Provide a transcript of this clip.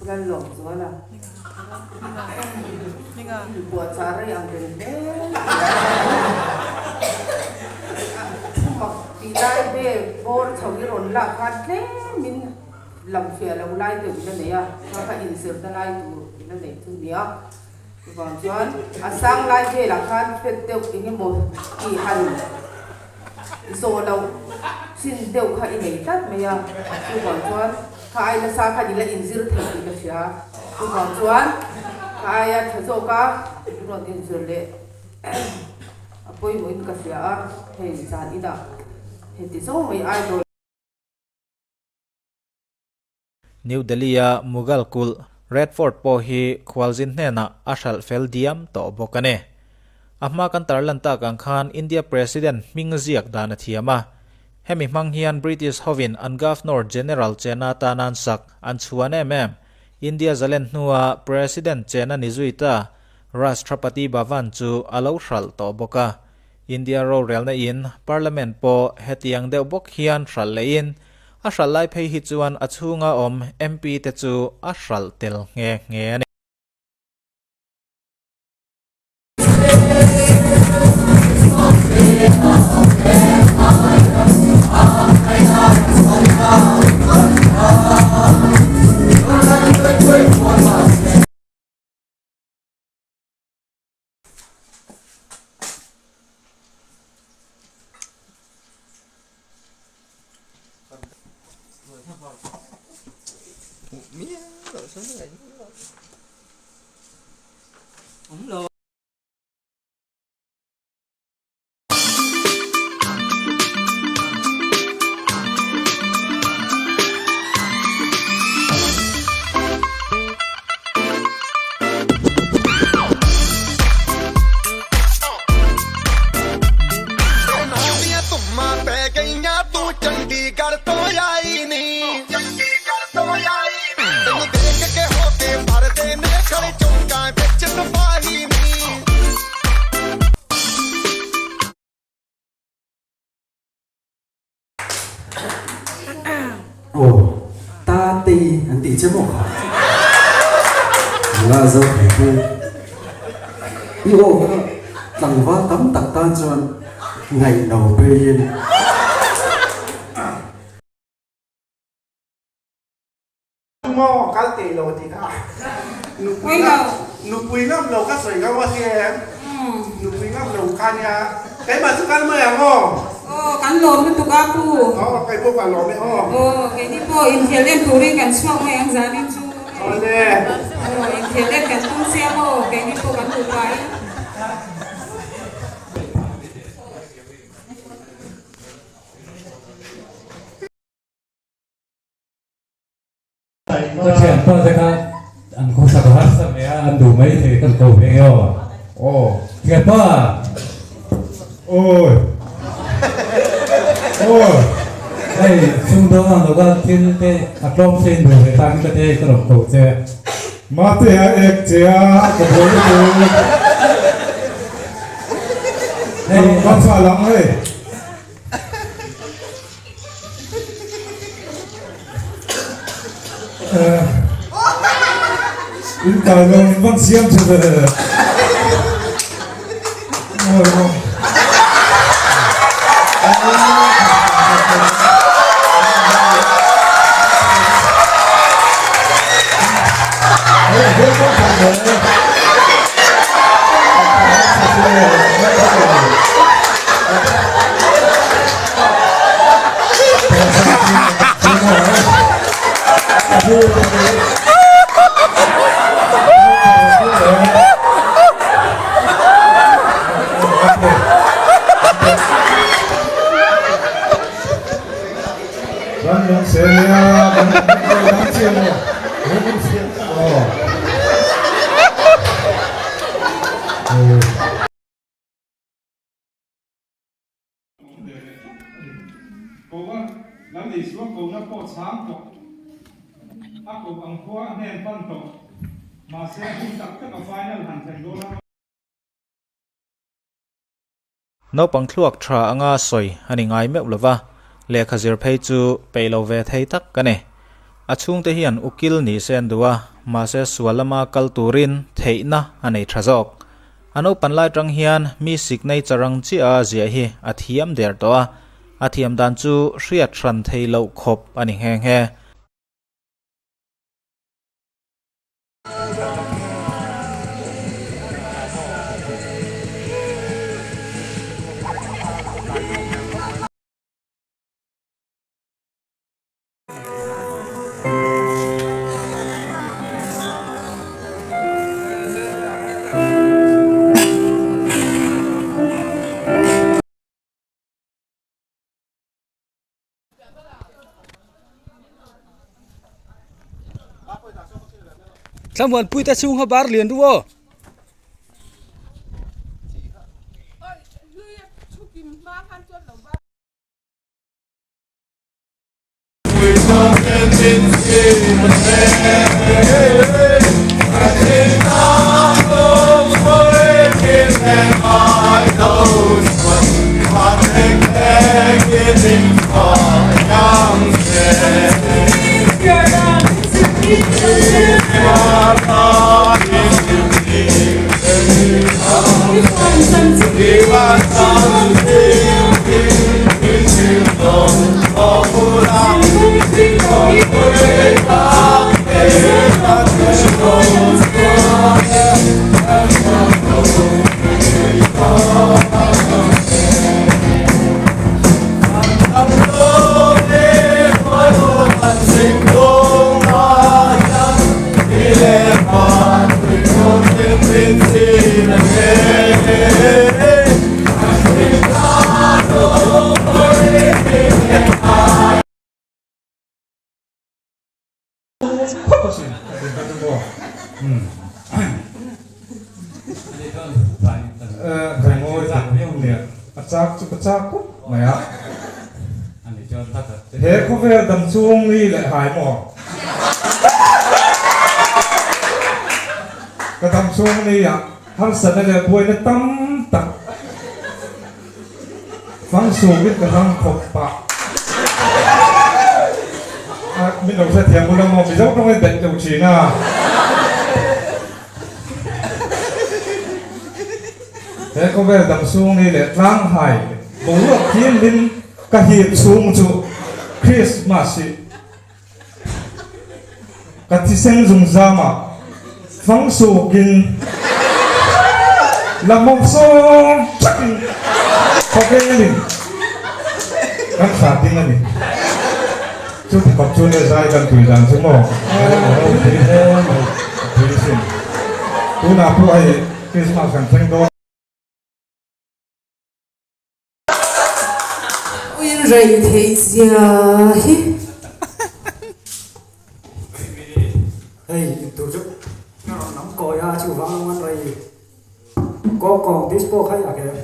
Pu Lallawmzuala inpuahchah rei ang reng hle thu mak tih lai vel bawr chho hi rawn lak khan tlemin lam fiah lo lai deuh ila nei a, kha kha inzirna lai tur ila neih chu nia. Chuvang chuan a sang lai velah khan fet deuh eng emaw tih han zawh loh chin deuh kha i nei tlat mai a, chuvang chuan kha ai nasa khan i la inzir thei tih ka hria. Chuvang chuan kha aia tha zawk a rawn inzir leh a pawimawhin ka hria a, hei zan inah heti zawng mai idol. New Delhi-a Mughal kulh Red Fort pawh hi khualzin hnenah a hralh fel diam tawh bawk a ni. A hma kan tarlan tak ang khan India President hming ziak dan a thiam a. Hemi hmang hian British hovin an Governor General chena tan an sak an chhuan em em. India zalen hnua President chena ni zui ta Rashtrapati Bhavan chu a lo hralh tawh bawk a. India rorelna in Parliament pawh hetiang deuh bawk hian hralh lehin a hralh lai phei hi chuan a chhunga awm MP te chu a hralh tel nghe nghe a ni. Aw, ta tei an tih che maw kha? Nula zo thei pu. I aw kha tlangval tam tak tan chuan ngaih lo peiin. Maw kal thei lo tih kha nupui ngam nupui ngam lo ka sawi ngam a sia em nupui ngam lo kha nia keimah chu kal mai ang aw. Aw kan lawm lutuk a pu. Aw kei pawh ka lawm e aw. Aw keini pawh inkhel en turin kan chhuak mai ang zanin chu. Awle. Aw inkhel en kan tum chiang aw keini pawh kan duh pai. Ka thianpa te kha an khawsak a harsa ve a, an duh mai thei kan ko ve nge aw. Aw. Thianpa! Awi. Awi. Hei sumdawng ang lo ka thil te a tlawm se in duh ve takin ka te ka rawn ko che. Mate a ek che a, ka buai lutuk. Hei. Ka chah lang hei. In kai lo in van siam che ve. Koa Lal Isua kohna pawh chhang tawh, a koh ang khua a hnen pan tawh, mahse a hun tak tak a final han thlen dawn a. Naupang thluak tha anga sawi a ni ngai meuh lova, lehkha zir phei chu peih lo ve thei tak ka ni. A chhungte hian ukil ni se an duh a, mahse sual lama kal turin theihna a nei tha zawk. A naupan lai tang hian mi signature ang chiah a ziah hi a thiam der tawh a, a thiam dan chu hriat hran thei loh khawp a ni nghe nghe. Thlamuanpui te chhung kha bar lian ru aw. A chak chu ka chak khawp mai a. He khawvel dam chhung ni leh hai maw? Ka dam chhung ni ah harsatna leh buaina tam tak fangsukin ka hlang khawp pah. Min lo hrethiam bula maw Mizo tawngin daih lo thin a. He khawvel dam chhung ni leh tlang hai boruak thianghlim ka hip chhung chu Christmas hi ka thisen zungzamah fang sukin la mawk sawn thakin khawvelin kan hrat ding a ni. Chuti khawp chu nia zai kan tui dan chu maw a ropui hle mai a tui sin. Tunah pawh hei Christmas kan thleng dawn. Uin rei theih zia hi. Hei intur chu ka rawn lam kawi a chuvang lo an rei kawng kawng disco kha i ak em?